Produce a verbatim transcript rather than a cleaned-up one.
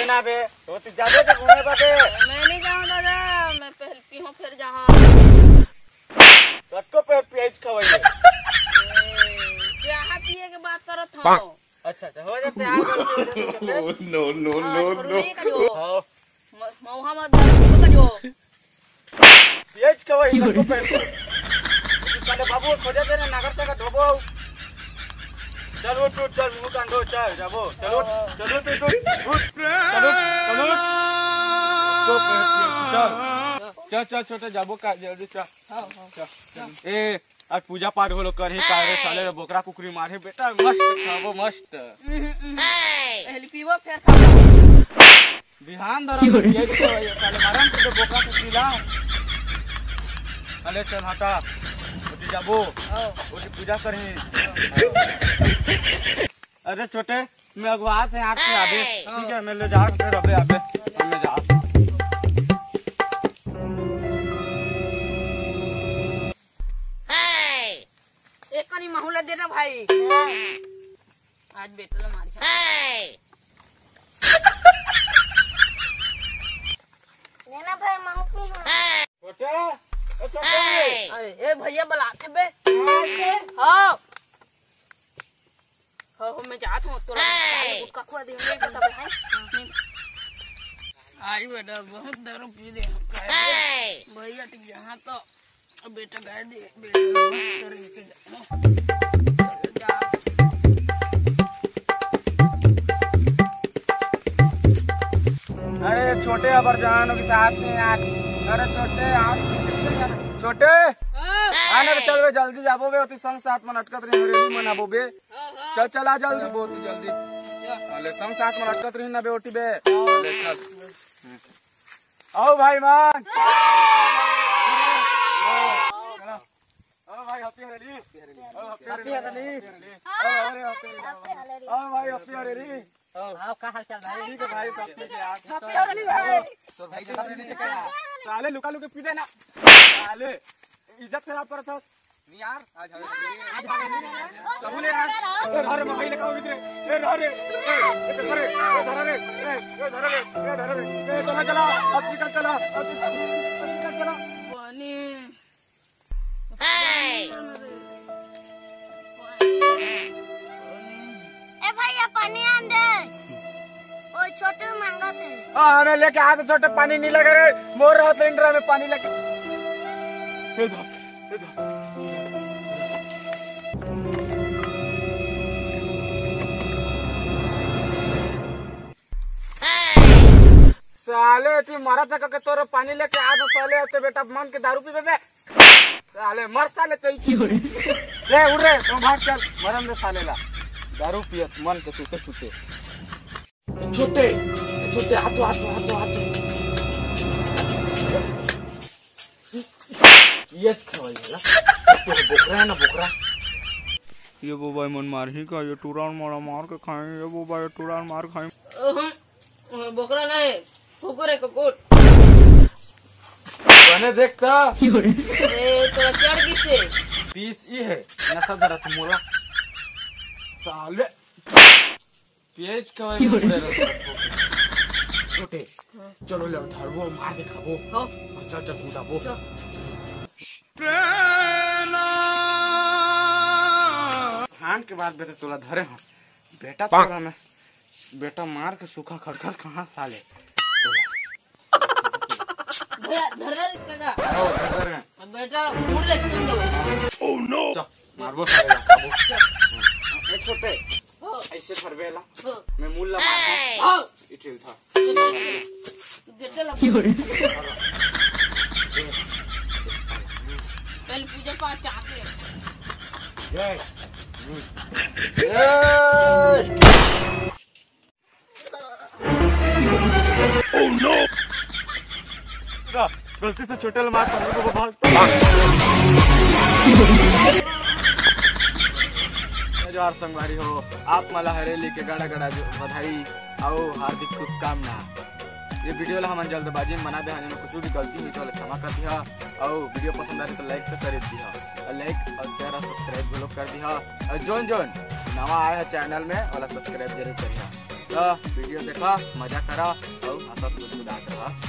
ना बे, तो तू जाबे तो घूमे बा बे। मैं नहीं जाऊँ दादा, मैं पहले पीहूँ फिर जहाँ। ततको पे पेट खवाइए। ए, जहाँ पिए के बात करत हूँ। अच्छा, अच्छा, हो जाते हैं, आ जाते हैं, हो जाते हैं। No, no, आज no, और no। नहीं का जो। हाँ। म-, मौहा मत दर्द का जो। पेट खवाइए, ततको पे। साले बाबू खोजे थे ना, नागर से का ढोबो। चल उठ, उठ, चल, मुंह कांडो, चल, जाबो। चल उठ, चल उठ, उठ, उठ, उठ। चल उठ, चल उठ। तो पे, चल। चल, चल, छोटे, जाबो का, जल्दी चल। हाँ, हाँ। चल। ए, आज पूजा पाठ घलो करही का रे, साले रे बोकरा कुकरी मारही बेटा, मस्त खाबो, मस्त। उहुं, उहुं। पहले पीबो, फिर खाबो। बिहान धरम में पिए के तो साले मारम तो बोकरा कुकरी ला। अले चल हटा, ओती जाबो, हाँ। ओती पूजा करही। अरे छोटे, मैं अगुवात हे, आके आबे। ठीक है, मैं ले जा, फिर अबे आबे, मैं जा। एक कनी महू ला देना भाई। आज बेटा ला मारी। लेना भाई, महू पी हाँ। छोटे, ए छोटे। अरे, ए भैया बुलाते बे। हाँ। हो, हो, मैं जात हूँ, तोला गुटखा खुआ दे, नहीं पता बे, हैं? नहीं। आई बेटा, बहुत दारू पी दे, काहे? भैया, ठीक यहाँ तो, अब बेटा गाय दे, बेटा मस्त करके जा। अरे, छोटे अबर जान के साथ में यार। अरे, छोटे, आप छोटे, हाँ। आ ना बे, चल बे, जल्दी जाबो बे, ओती संग साथ मन अटकत रही, हरेली मन आबो बे। हाँ, हाँ। चल, चल, आ जल्दी, बहुत ही जल्दी। चल। अले संग साथ मन अटकत रही ना बे, ओती बे। हाँ। अले चल। हम्म। आओ भाई मान। आओ भाई, happy हरेली। आओ, happy हरेली। आओ, अरे, happy हरेली। आओ भाई, happy हरेली। आओ। आओ, का हाल चाल भाई? ठीक है भाई, सब ठीक है यार। Happy हरेली भाई। तो भाई, जब हरेली से क्या? साले लुका लुकी पी देना। साले इज्जत खराब करत हो। नहीं यार, आज हमें आज हमें नहीं है। कहूँ ले रहा है? ए, रहा रे, मकई लेकर आओ इधर। ए, रहा रे। ए, ए, धरा रे। ए, धरा रे। ए, ए, धरा रे। ए, धरा रे। ए, चला, चला। अब निकल चला। अब निकल, अब निकल चला। पानी। ए भैया, पानी आन दे। ओ छोटू मांगत हे। हाँ, हमें लेके आ तो छोटे, पानी नहीं लगे रे। मोर रहत इंद्रा में पानी लगे। ए धर, ए धर। साले, तू मरत हे के तोर पानी लेके आ तो साले, ते बेटा मन के दारू पीबे बे। साले, मर साले, तेरी की। ले, उठ रे, तुम भाग चल, मरन दे साले ला। दारू पियत मन के सुते सुते। छोटे, छोटे, आ तो, आ तो, आ तो, आ तो। ये खवाई वाला। तो बोकरा है ना, बोकरा। ये बोबाई मन मारही का, ये टूरा मारा मार के खाए, ये बोबाई टूरा मार खाए। अहं। ओए, बोकरा नहीं, कुकुर है, कुकुर। बने देखता। ए, तोरा चढ़ किसे? पीस ई है, नशा धरत मोला। साले, पेज कमाई में मुड़े रहता। छोटे, हाँ। चलो ले धरबो, मार के खाबो। हाँ। चल, चल, कूदाबो। चल। धान के बाद बेटा तोला धरे हो। बेटा तोरा में, बेटा मार के सूखा खरखर कहाँ खा ले। भैया, धर दे काका। ओ, धर दे। बेटा, मुड़ देख के दो। चल, मारबो साले ला, खाबो। चल। एक सौ पे। हो। ऐसे धरबे ला। हो। मैं मुड़ ला मार दूँ। हो। इटिल था। बेटा ला। पहले पूजा पाठ चाहते हैं। जय। जय। गलती से छोटे मार पड़ गया, भाग। जोहार संगवारी हो, आप मला हरेली के गड़ा गड़ा जो बधाई अउ हार्दिक शुभकामना। ये वीडियो ला हमन जल्दबाजी में बना दे हन, एमे कुछ भी गलती हुई तो ओला क्षमा कर दिहा, अउ वीडियो पसंद आए तो लाइक तो कर दिहा, अउ लाइक अउ शेयर अउ सब्सक्राइब घलो कर दिहा, अउ जोन जोन नवा आए है चैनल में ओला सब्सक्राइब जरूर करिहा। तो वीडियो देखा, मजा करा और हंसत गुदगुदात रहा।